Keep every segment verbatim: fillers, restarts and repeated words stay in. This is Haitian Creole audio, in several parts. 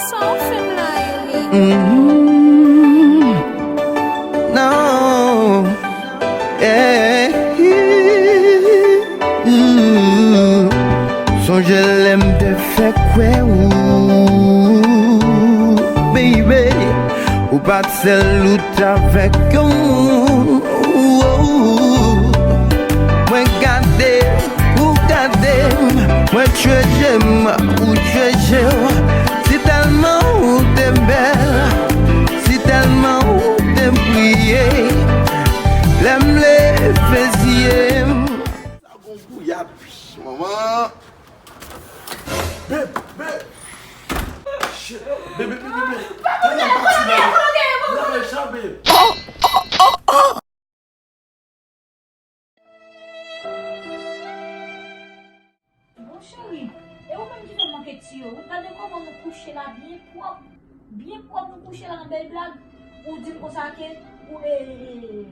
Sa w fè m la, Yumi? Mm, non. Yeah. Mm. Sonje lè m te fè kwè ou, baby, ou pa t sèl ou t avèk yon moun. Mwen gade, ou gade m, mwen tchweje m, ou tchweje w. Si tèlman ou te bèl, si tèlman ou te briye, lè m leve zye m. Sa gon gouyad, manman. Babe, babe. Shit. Babe, babe, babe, babe. Tèlman pati la. Nan rèy sa, babe. Bon, cheri, e ou menm ki fè m manke tiye w wi. Gade kòman nou kouche la byen pwòp. Byen pwòp, nou kouche la nan bèl blag. Ou di m konsa ke ou, e, e, e,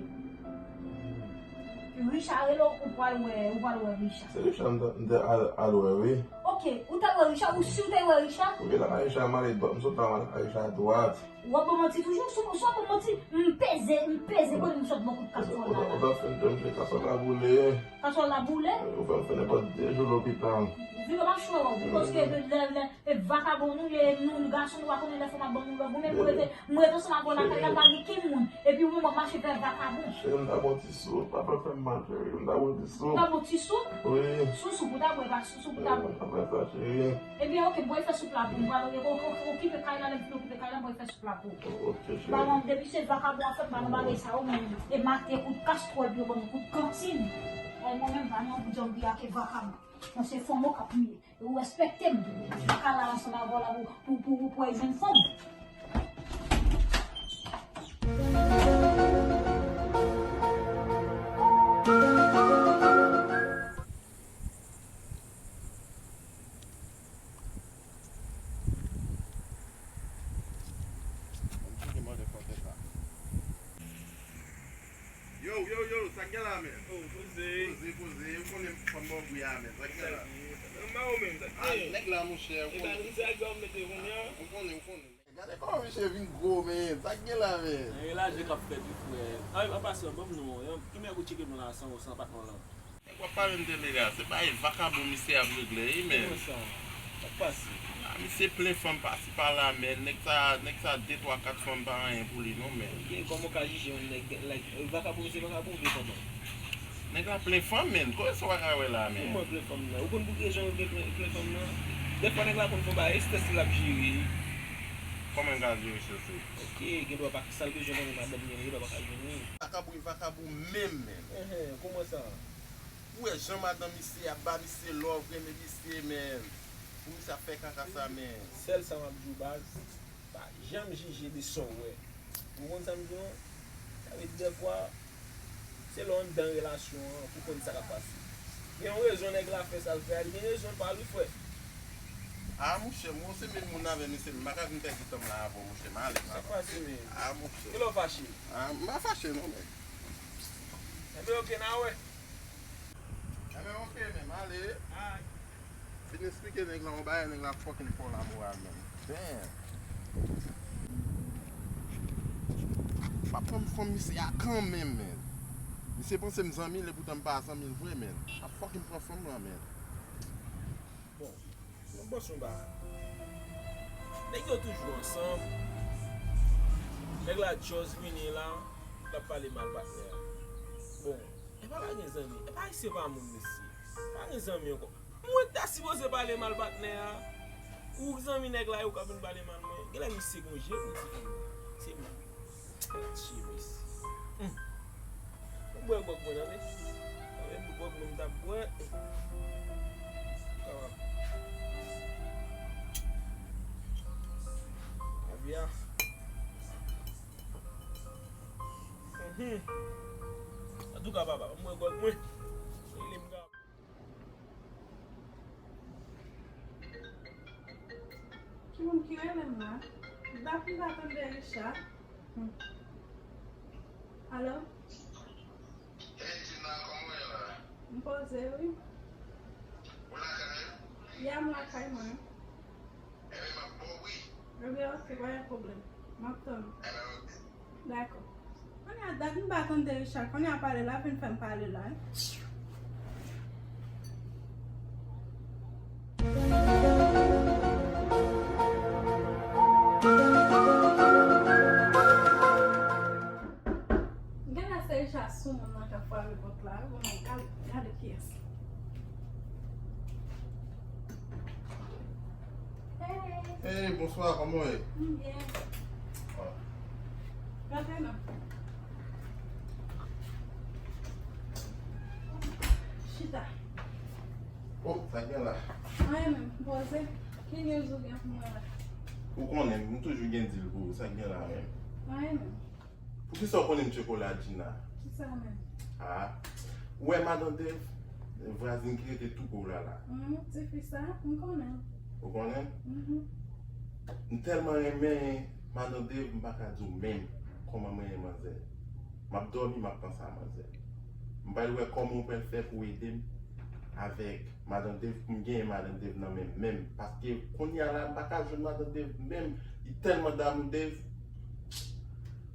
Richard rele w, ou pral wè, ou pral wè Richard. Se Richard m te, m te al, al wè, wi. Ok, ou t al wè Richard, ou si w te wè Richard? Wi, la Richard, m ale dwat, m sot la, m ale Richard dwat. W ap ban m manti toujou? Si w, si w ap ban m manti, m peze, m peze kote m sot bò kout kaswòl la. Ou ta, ou ta, ou ta fin tonbe, kaswòl la boule. Kaswòl la boule? Ou fè m fè nenpòt de jou lopital. Viro machwè w, wi, paske lè, lè, e vakabon nou ye, nou, nou gason, nou pa konnen lè fanm ap ban nou lòv. Ou menm, ou rete, m rete ansanm avè w lakay la, m pa gen kenn moun. Epi ou menm w ap mache fè vakabon. Cheri, m ta bon ti soup, pa fè, fè m mal, cheri, m ta bon ti soup. Ou ta bon ti soup? Wi. Sou soup ou ta bwè, pa sou soup ou ta bwè. Wi, m ta fè sa, cheri. Ebyen, ok, m pral fè soup la pou ou. M pral okipe kay la, lè m fin okipe kay la, m pral fè soup la pou ou. Ok, cheri. Ba, depi se vakabon ap fè m pa nan bagay sa yo, men e maten kout kastwòl pou yo ban m kout kantin. Ay, mwen menm pa nan bout janm pi ake vakabon. Mwen se fanm Okap m ye. E ou respekte m. M pa ka la ansanm avè w la pou, pou, pou, pou, pou al jwenn fanm. Yo, yo, yo, sa k gen la, men? Oh, poze. Poze, poze. Ou konnen fanm bò bri a, men. Sa k gen la? Anba ou menm, sa k gen? Ah, nèg la, monchè, ou konnen. E sa, sa k gen w mete kounye a? Ou konnen, ou konnen. Gade kòman misye vin gwo, men. Sa k gen la, men? Gen laje k ap fèt wi, frè. Ay, an pasan, ban m non. Ki nèg ou tcheke m la, san, san patnè w lan? Nèg w ap pale m de nèg la, se pa e vakabon misye ap regle, wi, men. Kòman sa? Sa k pase? Ah, misye plen fanm pasi pala, men. Nèg sa, nèg sa de, twa, kat fanm pa anyen pou li, non, men. Ok, kòman w ka jije yon nèg, like, vakabon, misye vakabon oubyen kòman? Nèg la plen fanm, men. Kòman sa w pa ka wè la, men? Kòman plen fanm nan? Ou konn pou ki rezon l gen plen, plen fanm nan? Dèfwa nèg la konn fè yon bagay ekstrè si l ap jere. Kòman l ka jere sèl se? Ok, gen dwa pa, sa l bezwen nan men madanm li, gen dwa pa ka jwenn li. Vakabon, vakabon menm, men. Enhen, kòman sa? Ou wè jan madanm misye ap ba misye love, renmen misye, men. Pou misye ap fè kaka sa, men. Sèl sa m ap di w, baz, pa janm jije de sa w wè. Ou konn sa m di w? Sa vle di dèfwa, se lè w anndan relasyon an pou konn sa k ap pase. Gen yon rezon nèg la fè sa l fè a, li gen rezon pa l wi, frè. Ah, monchè, mwen se menm moun avè misye, m pa ka vin pèdi tan m la avè w, monchè, m ale, papa. Sa k pase, men? Ah, monchè. Kilè w fache? Ah, m pa fache, non, men. Enben, ok, n a wè. Enben, ok, men, m ale. Alright. Vin eksplike nèg la yon bagay, nèg la fucking fò la moral, men. Damn. Pa pran fanm misye a kanmenm, men. Misye panse m zanmi l, epoutan m pa zanmi l vre, men. Pa fucking pran fanm lan, men. Bon, mwen panse yon bagay. Nèg yo toujou ansanm. Nèg la just vini la, l ap pale mal patnè a. Bon, epa pa gen zanmi. Epa ayisyen pa moun, mesye. Pa gen zanmi ankò. Mwen ta sipoze pale mal patnè a. Ou zanmi nèg la, ou ka vin pale mal mwen. Genlè misye gon je pou ti fanm nan. Se mwen. Tchibis. Hmm. Mwen bwè gwòg mwen, tande. Tande, gwòg mwen m t ap bwè. Kapab. Lavi a. Mhm. Antouka, papa, mwen bwè gwòg mwen. Rele m ka. Ki moun ki rele m la? M pa, m pa tande Richard. Hmm. Alo? Hey, Gina, kòman w ye la? M poze, wi. Ou lakay? Ya, m lakay mwen. Enben, m ap ba w wi. Se pa yon pwoblèm. M ap tann ou. Dakò. Kounye a dat m pa tande Richard. Kounye a pale la vin fè m pale la. Gen la se Richard sou moun nan k ap frape pòt la wi. Bon, gade, gade kiyès. Hey! Hey, bonswa, kòman w ye? M byen. Ah. Rantre non. Chita. Oh, sa k gen la? Anyen menm, poze. Ki news ou gen pou mwen la? Ou konnen, m toujou gen deal pou ou, sa k gen la menm? Anyen menm. Poukisa w konnen m tchokola, Gina? Kisa menm? Ah, ou wè madan Dave, vwazin ki rete tou pre w la la. Hum, tifi sa, m konnen. Ou konnen? Mhm. M tèlman renmen madan Dave, m pa ka di w menm kòman m renmen manzè. M ap dòmi, m ap panse a manzè. M pral wè kòman w pral fè pou ede m avèk madan Dave, pou m genyen madan Dave nan men m menm. Paske kounye a la, m pa ka jwenn madan Dave menm. Li tèlman damou Dave.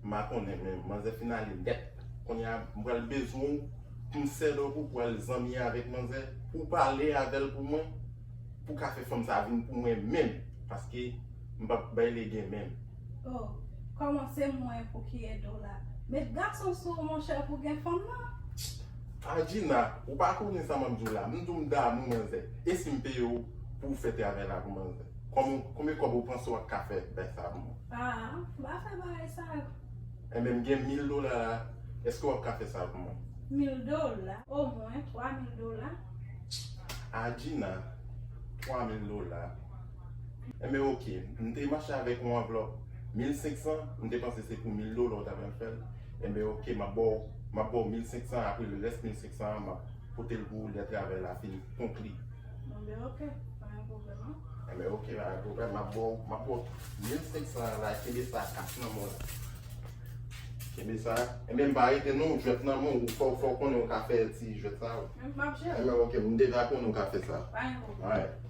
M pa konnen, men manzè fin ale nèt. Kounye a, m pral bezwen w pou m sèlòk ou, pou w al zanmi avèk manzè, pou w pale avè l pou mwen, pou w ka fè fanm sa vin pou mwen menm, paske m p ap bay legen menm. Oh, kòman se mwen pou ki ede w la? Met gason sou ou, monchè, pou gen fanm nan. Ah, Gina, ou pa konnen sa m ap di w la. M di w m damou manzè. E si m peye w pou w fè travay la pou manzè? Kòman, konbyen kòb ou panse w ap ka fè bay sa pou mwen? Ah, m pa fè bagay sa yo. Enben, m gen mil dola la. Èske w ap ka fè sa pou mwen? Mil dola? Omwen twa mil dola. Ah, Gina, twa mil dola. Enben, oke. M te mache avèk yon anvlòp mil senk san, m te panse se pou mil dola w ta pral fè l. Enben, oke, m ap ba w, m ap ba w mil senk san, apre le rès mil senk san an, m ap pote l pou ou lè travay la fin konkli. Enben, oke, pa gen pwoblèm, non. Enben, oke, pa gen pwoblèm, m ap ba w, m ap ba w mil senk san an la, kenbe sa, kas nan men w la. Kenbe sa. Enben, m pa rete non, jwèt nan men w, fò, fò w konnen w ka fè ti jwèt sa yo. M ap jere. Enben, oke, m deja konnen w ka fè sa. Pa gen pwoblèm. Alright.